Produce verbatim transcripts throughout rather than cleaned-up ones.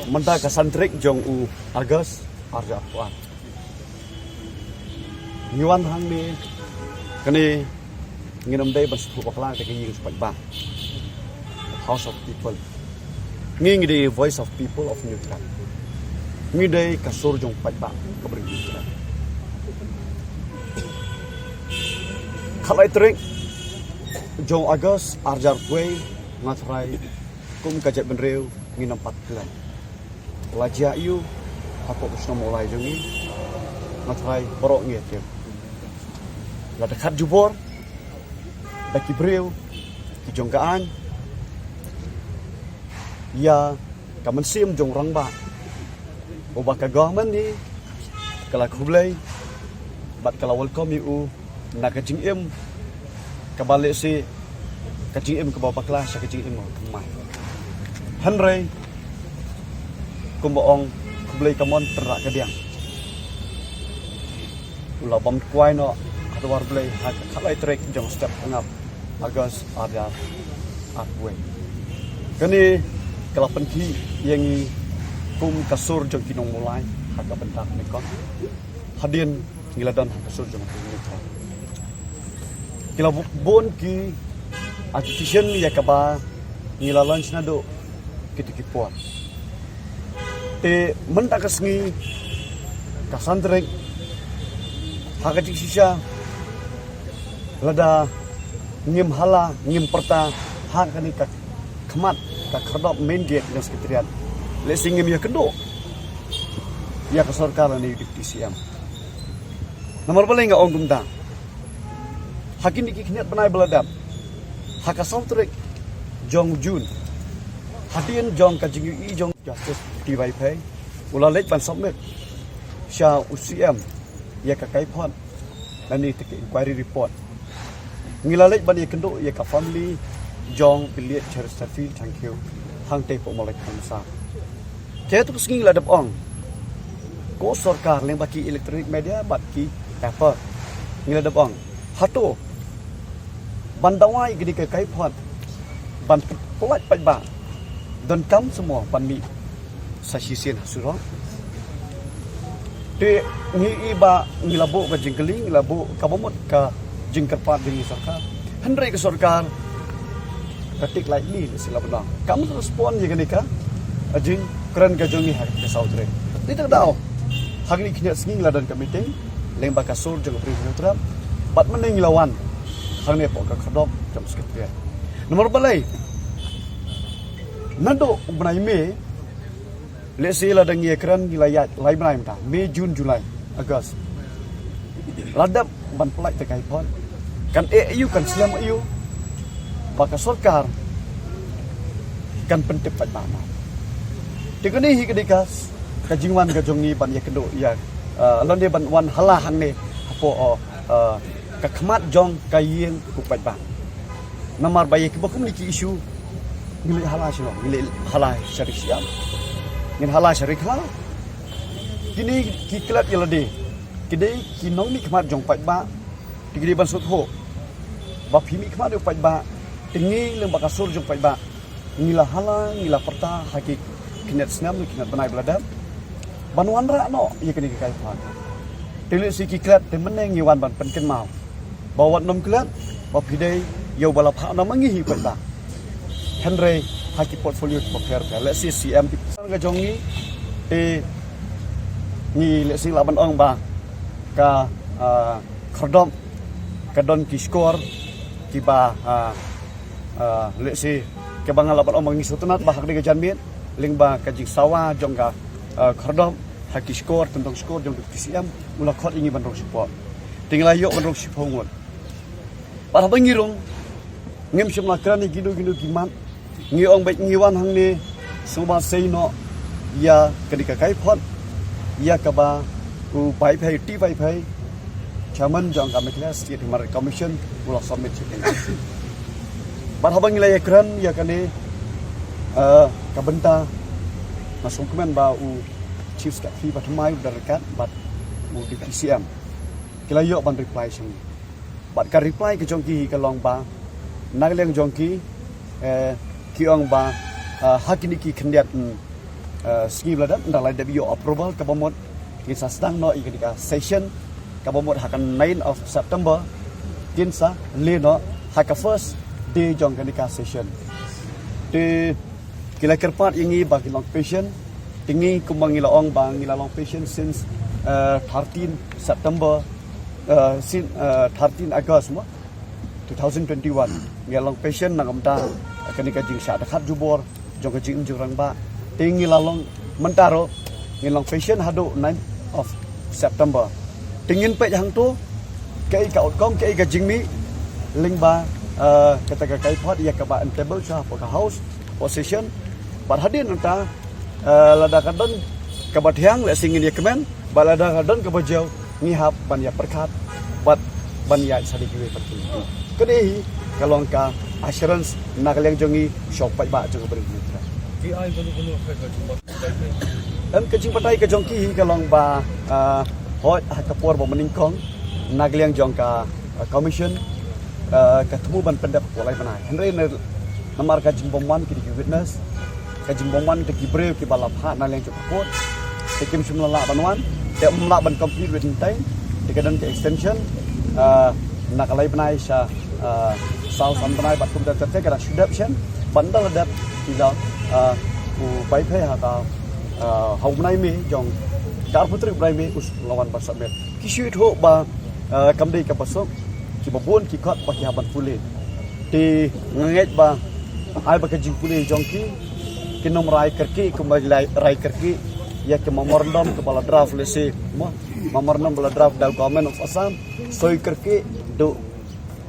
Mynta ka san tarik jong u August, ar hajar arphew ar. Ngi wan hangne, kane ngin ym dei ban sngewthuh bakla da ka ïing jong paidbah. House of People. Ngi ngi dei Voice of People of New Tribe. Ngi dei ka sur jong paidbah ka bri New Tribe. Khatlai tarik jong August, ar hajar arphew wei, nga tharai kum ka jaitbynriew ngin ym pat klet. La jia ïa u hapoh ka shnong Mawlai jong ngi, nga tharai baroh ngi ïa tip. La dkhot jubor da ki briew ki jong ka aiñ ïa ka mynsiem jong rangbah, uba ka government hi ka la khublei bad ka la welcome ïa u na ka jingim kaba lehse ka jingim kaba bakla sha ka jingim kaba thymmai. Hynrei kumba ong, khublei ka mon tynrah ka diang. U la bam kwai noh ha dwar Blei ha ka khatlai tarik jong step hangap August ar hajar arphew wei. Kane ka la pynkhih ïa ngi kum ka sur jong ki nong Mawlai ha ka bynta ne kon. Hadien ngi la don ha ka sur jong u Blei. Ki la bu-, bun ki agitation ïa kaba ngi la launch naduh kito ki por. Te mynta ka sngi, ka san tarik, ha ka jingshisha, lada ngim hala, ngim pyrta ha kane ka khmat ka khyrdop main gate jong Secretariat, lehse ngim ïakynduh ïa ka sorkar lane ïa u Deputy C M. Namar balei nga ong kumta? Ha kine ki khyndiat bnai ba la dep, ha ka saw tarik jong June, hadien jong ka jingïohi jong Justice T. Vaiphei, u la leit ban submit sha u C M ïa ka kaiphod lane ïa ka inquiry report. Ngi la leit ban ïakynduh ïa ka family jong u Billiat Chesterfield Thangkhiew hangtei hapoh Mawlai Khyndai. Te tu ka sngi ngi la dep ong, ko sorkar lyngba ki electronic media bad ki paper, ngi la dep ong, hato ban dawa ïa kane ka kaiphod ban pyllait paidbah, donkam shuh mo ban mih sa shisien ha surok? Te ngi i ba ngi la buh ka jingkylli, ngi la buh kaba mut ka jingkyrpad jong ngi sorkar. Hynrei ka sorkar ka take lightly, lehse la bynta kam respond ïa kane ka jingkren ka jong ngi ha ka saw tarik. Te tang daw ha kine ki khyndiat sngi ngi la don ka meeting lyngba ka sur jong ka Bri Hynñiewtrep bad mynne ngi la wan hangne hapoh ka khyrdop jong Secretariat. Namar balei? Naduh u bnai May, lehse lada ngi ïakren ngi la ïaid lai bnai mynta, May, June, July, August. La dep ban pyllait ïa ka kaiphod. Kan eh aïu, kan slem aïu ba ka sorkar kan pyntip paidbah mo? Te kane hi ka dei ka, ka jingwan ka jong ngi ban ïakynduh ïa, eh, lane ban wan hala hangne hapoh, eh, ka khmat jong ka ïing u paidbah. Namar ba ïa kiba kum kine ki issue ngi leit hala sha, ngi leit hala sha ri Siam, ngin hala sha ri Khlaw. Kine ki klet ïa lade ki dei ki nongmihkhmat jong paidbah. Te ki dei ban sngewthuh ba phi mihkhmat ïa u paidbah, te ngi lyngba ka sur jong paidbah ngi la hala, ngi la pyrta ha ki khyndiat snem, ki khyndiat bnai ba la dep, ban wanrah noh ïa kane ka kaiphod. Te lehse ki klet, te mynne ngi wan ban pynkynmaw ba wat nym klet ba phi dei ïa uba la phah noh ma ngi hi paidbah, hynrei ha ki portfolio kiba pher pher. Lehse C M ki pynsan ka jong ngi, te ngi lehse lah ban ong ba ka, ah, khyrdop ka don ki shkor kiba, ah, ah, lehse kaba nga lah ban ong ba ngi sngewtynnat ba ha kane ka janmiet lyngba ka jingsawa jong ka, ah, khyrdop ha ki shkor, tyndong shkor jong u Deputy C M, u la khot ïa ngi ban rung shiphew. Te ngi la ïoh ban rung shiphew ngut. Bad haba ngi rung, ngim shym la kren ïa kino kino ki mat. Ngi ong ba ngi wan hangne sngewbha sei noh ïa kane ka kaiphod ïa kaba u Vaiphei, T. Vaiphei, Chairman jong ka Meghalaya State Human Rights Commission, u la submit sha kane. Bad haba ngi la ïakren ïa kane, eh, ka bynta Nga sngewkmen ba u Chief Secretary ba thymmai u Dr. Kat bad u Deputy C M ki la ïoh ban reply sha ngi. Bad ka reply ka jong ki hi ka long ba na ka liang jong ki, eh, ki ong ba, eh, ha kine ki khyndiat, mm, eh, sngi ba la dep, ynda la dep ïoh approval kaba mut kin sa sdang noh ïa kane ka session kaba mut ha ka nine of September kin sa leh noh ha ka first day jong kane ka session. Te ki la kyrpad ïa ngi ba kin long patient. Te ngi kumba ngi la ong ba ngi la long patient since, eh, thirteen September, eh, since, eh, thirteen August mo, two thousand twenty-one. Ngi la long patient na ka bynta kane ka jingshah dkhot jubor jong ka jingim jong rangbah. Te ngi la long mynta ruh ngi long patient haduh nine of September. Te ngin peit hangto kaei ka outcome, kaei ka jingmih lyngba, eh, kata ka kaiphod ïa kaba en table sha hapoh ka house, hapoh session. Bad hadien nangta, eh, lada ka don kaba thiang lehse ngin ïa kmen, bad lada ka don kaba jaw ngi hap ban ïa pyrkhat bad ban ïa sa dei kiwei pat ki. Kane hi ka long ka assurance na ka liang jong ngi sha u paidbah jong ka Bri u Hynñiewtrep. Ki ai kano kano ka jingbatai? Em, ka jingbatai ka jong ki hi ka long ba, ah, hooid ha ka por ba mynnyngkong na ka liang jong ka, ah, commission, ah, ka thmu ban pyndep hapoh lai bnai. Hynrei na, namar ka jingbymman ki dei ki witness, ka jingbymman ki dei ki briew kiba la phah na liang jong ka court. Te kim shym la lah ban wan, te ym lah ban complete within time. Te ka don ka extension, ah, na ka lai bnai sha, ah, saw san bnai bad kumta te ka da shu dep shen. Bad ynda la dep ki da, ah, u bai phe ha ka, ah, ha u bnai May jong ka arphew tarik u bnai May u la wan ban submit. Ki shu ithuh ba, eh, kam dei kaba suk, kiba bun ki kot ba ki hap ban pule. Te nga ngeit ba ai ba ka jingpule jong ki, kin ym rai kyrkieh kumba la rai kyrkieh ïa ka memorandum kaba la draft lehse mo, memorandum ba la draft da Government of Assam, soi kyrkieh duh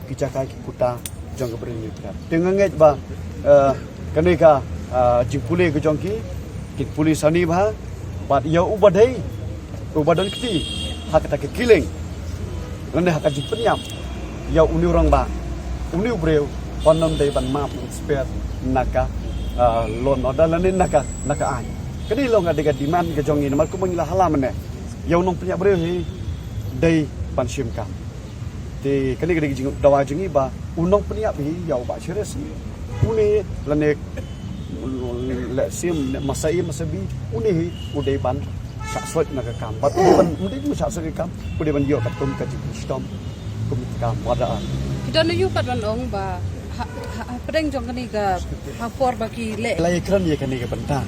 ki jaka ki kuta jong ka Bri u Hynñiewtrep. Te nga ngeit ba, eh, kane ka, eh, jingpule ka jong ki, kin pule sani bha, bad ïa uba dei, uba don kti ha kata ka killing lane ha ka jingpynïap ïa une u rangbah, une u briew, un ym dei ban map ban spare na ka, eh, law and order lane na ka, na ka aiñ. Kane long ka dei ka demand ka jong ngi namar kumba ngi la hala mynne, ïa u nongpynïap briew hi dei ban shim kam. Te kane ka dei ka jingdawa jong ngi ba u nongpynïap hi ïa u Bah Sharif hi, une lane lehse masa A masa B, une hi u dei ban shah soi na ka kam. Bad u dei ban, u dei ban shah soi ka kam, u dei ban ïoh katkum ka jingshitom kum ka murder. Ki don ïa u pat ban ong ba ha, ha, hapdeng jong kane ka, ha por ba ki leh. La ïakren ïa kane ka bynta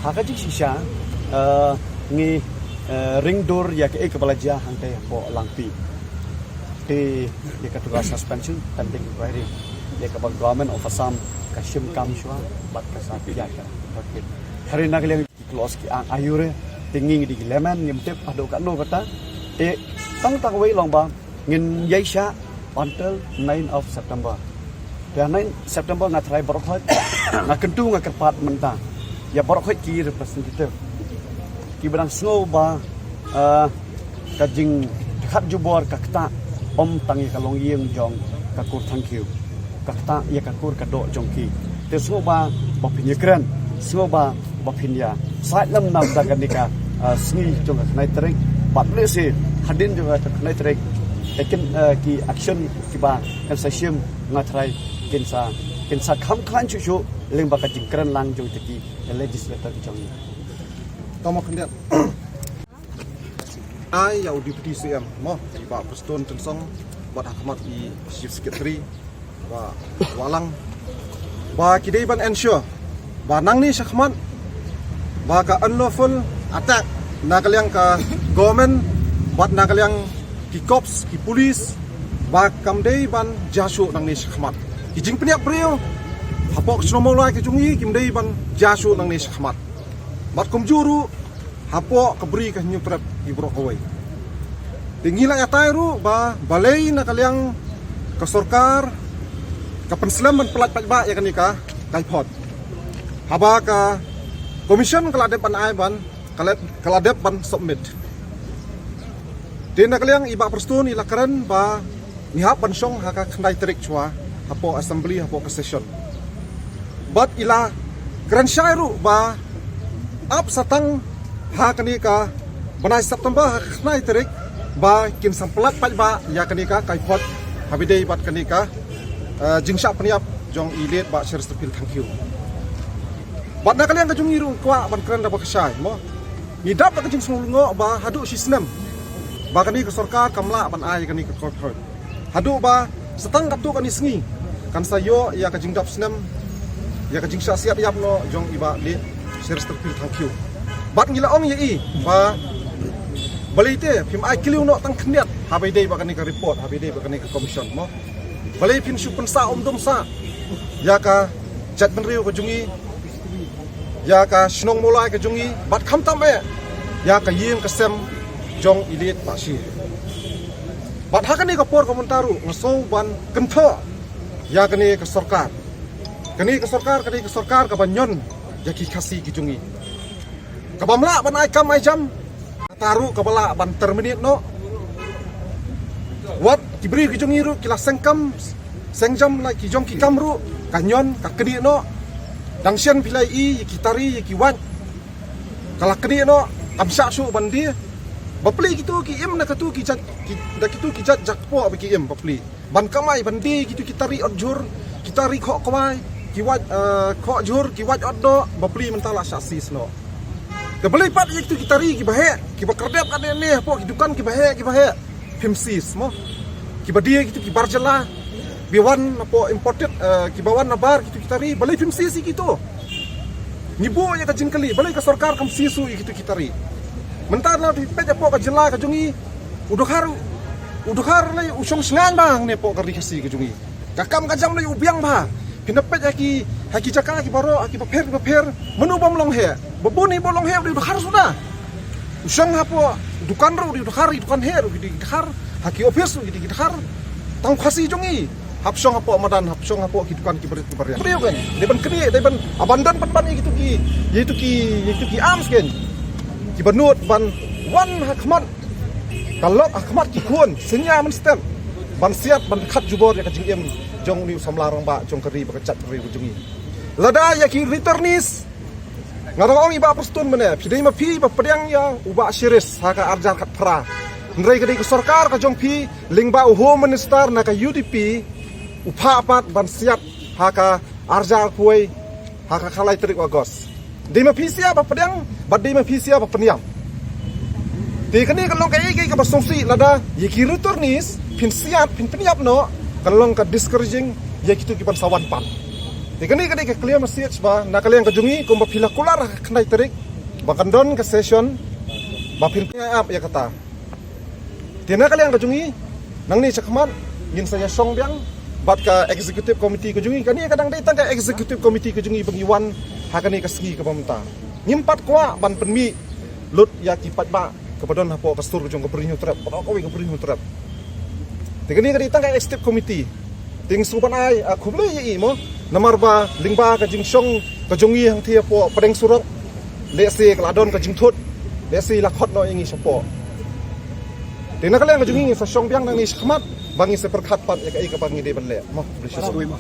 ha ka jingshisha, eh, ngi, eh, ring dur ïa kaei kaba la jia hangtei hapoh Langpih. Te ïa katu ka suspension pending inquiry ïa kaba Government of Assam ka shim kam shuwa bad ka sa pynïaid ka. Hynrei na ka liang ki clause ki ang aiu re, te ngi ngi dei ki layman, ngim tip haduh katno kata. Te tang tang wei long ba ngin ïai shah until nine of September. Te nine September nga tharai baroh khoit, nga kyntu nga kyrpad mynta ïa baroh khoit ki representative kiba dang sngew ba, eh, ka jingdkhot jubor ka ktah ym tang ïa ka longïing jong ka kur Thangkhiew, ka ktah ïa ka kur ka doh jong ki. Te sngewbha ba phin ïakren, sngewbha ba phin ïasaid lem na bynta kane ka, ah, sngi jong ka khyndai tarik. Bad lehse hadien jong ka khyndai tarik, te kin, ah, ki action kiba kin sa shim nga tharai kin sa, kin sa kham khlaiñ shuh shuh lyngba ka jingkren lang jong kita ki legislator ki jong ngi. Tang ba khyndiat. Ai ïa u Deputy C M mo, i Bah Prestone Tynsong, bad ha khmat i Chief Secretary Bah Wahlang, ba ki dei ban ensure ba nangne shakhmat ba ka unlawful attack na ka liang ka government bad na ka liang ki cops, ki police, ba kam dei ban jia shuh nangne shakhmat. Ki jingpynïap briew hapoh ka shnong Mawlai ka jong ngi kim dei ban jia shuh nangne shakhmat. Bad kumjuh ruh hapoh ka Bri ka Hynñiewtrep hi baroh kawei. Te ngi la ïatai ruh ba balei na ka liang ka sorkar ka pynslem ban pyllait paidbah ïa kane ka kaiphod, haba ka commission ka la dep ban ai ban, ka la, ka la dep ban submit. Te na ka liang i Bah Prestone i la kren ba ngi hap ban shong ha ka khyndai tarik shuwa hapoh assembly, hapoh ka session. Bad i la kren shai ruh ba Ap sa tang ha kane ka bnai September ha ka khyndai tarik ba kin sa pyllait paidbah ïa kane ka kaiphod ha ba ïadei bad kane ka, eh, jingshah pynïap jong i late Bah Cheristerfield Thangkhiew. Bad na ka liang ka jong ngi ruh kwah ban kren da ba khashai mo. Ngi dap da ka jingsngew lyngngoh ba haduh shi snem ba kane ka sorkar kam lah ban ai kane ka kaiphod. Haduh ba sa tang katto katne sngi kan sa ïoh ïa ka jingdap snem, ïa ka jingshah siat ïap noh jong i Bah late Cheristerfield Thangkhiew. Bad ngi la ong ïa i ba balei te phim ai kylliang noh tang khyndiat ha ba ïadei bad kane ka report, ha ba ïadei bad kane ka commission mo. Balei phin shu pynsah umdum sah ïa ka jaitbynriew ka jong ngi, ïa ka shnong Mawlai ka jong ngi, bad khamtam eh ïa ka ïing ka sem jong i late Bah Shi. Bad ha kane ka por ka mynta ruh nga sngew ban kynthoh ïa kane ka sorkar. Kane ka sorkar, kane ka sorkar kaba ñion ïa ki Khasi ki jong ngi, kabym lah ban ai kam ai jam. Kata ruh kaba lah ban terminate noh. Wat ki briew ki jong ngi ruh ki la seng kam seng jam la ki jong ki kam ruh ka ñion ka knieh noh. Dang shen phi la ïohi ïa ki tari ïa ki wait ka la knieh noh, kam shah shuh ban die. Bapli kito ki im na kito ki jait ki, na kito ki jait jakpoh ba ki im bapli. Ban kamai ban die kito ki tari ot jhur, ki tari khoh kwai, ki wait, eh, khoh jhur, ki wait ot doh, bapli mynta la shah sis noh. Te balei pat ïa kito ki tari kiba heh, kiba khyrdep katne ne hapoh ki dukan kiba heh, kiba heh phim sis mo. Kiba die kito ki bar jylla, ba wan hapoh imported, eh, kiba wan na bar kito ki tari, balei phim sis ïa kito? Ngi buh ïa ka jingkylli, balei ka sorkar kam sis ïa kito ki tari? Mynta la phi peit hapoh ka jylla ka jong ngi, u dkhar, u dkhar lei u shong shngaiñ bha hangne hapoh ka ri Khasi ka jong ngi. Ka kam ka jam lei u biang bha. Phin da peit ha ki, ha ki jaka ki baroh, ha ki bapher bapher, mano bym long heh? Ba bun hi ba long heh u dei u dkhar suda. U shong hapoh dukan ruh u dei u dkhar, ki dukan heh ruh ki dei ki dkhar, ha ki office ruh ki dei ki dkhar. Tang Khasi jong ngi hap shong hapoh madan, hap shong hapoh ki dukan ki barit ki barit. Briew kan dei ban knieh, dei ban abandon pat ban ïa kito ki, ïa kito ki, ïa kito ki arms kan. Kiba nud ban wan ha khmat ka lok, ha khmat ki khun, synñia mynstep ban siat ban khat jubor ïa ka jingim jong une u samla rangbah jong ka ri bad ka jaitbynriew ka jong ngi. Lada ïa ki returnees, nga dang ong i Bah Prestone mynne, phi dei ma phi ba pdiang ïa u Bah Cheris ha ka arhajar khatphra. Hynrei ka dei ka sorkar ka jong phi lyngba u Home Minister na ka U D P u phah pat ban siat ha ka arhajar arphew wei ha ka khatlai tarik u August. Dei ma phi sha ba pdiang bad dei ma phi sha ba pynïap. Te kane ka long kaei kaei kaba sngewsih lada ïa ki returnees phin siat phin pynïap noh, kan long ka discouraging ïa kito kiban sa wan pat. Te kane ka dei ka clear message ba na ka liang ka jong ngi kumba phi la kular ha ka khyndai tarik ba kan don ka session ba phin pynïap ïa kata. Te na ka liang ka jong ngi nangne shakhmat ngin sa ïa shong biang bad ka executive committee ka jong ngi. Kane ka dang dei tang ka executive committee ka jong ngi ba ngi wan ha kane ka sngi kaba mynta. Ngim pat kwah ban pynmih lut ïa ki paidbah kaba don hapoh ka sur ka jong ka Bri Hynñiewtrep, baroh kawei ka Bri Hynñiewtrep. Te kane ka dei tang ka executive committee. Te nga sngewbha ban ai, ah, khublei ïa i mo, namar ba lyngba ka jingshong ka jong ngi hangtei hapoh pdeng surok, lehse ka la don ka jingthut, lehse la khot noh ïa ngi shapoh. Te na ka liang ka jong ngi ngin sa shong biang nangne shakhmat ba ngin sa pyrkhat pat ïa kaei kaba ngi dei ban leh mo. Khublei shibun.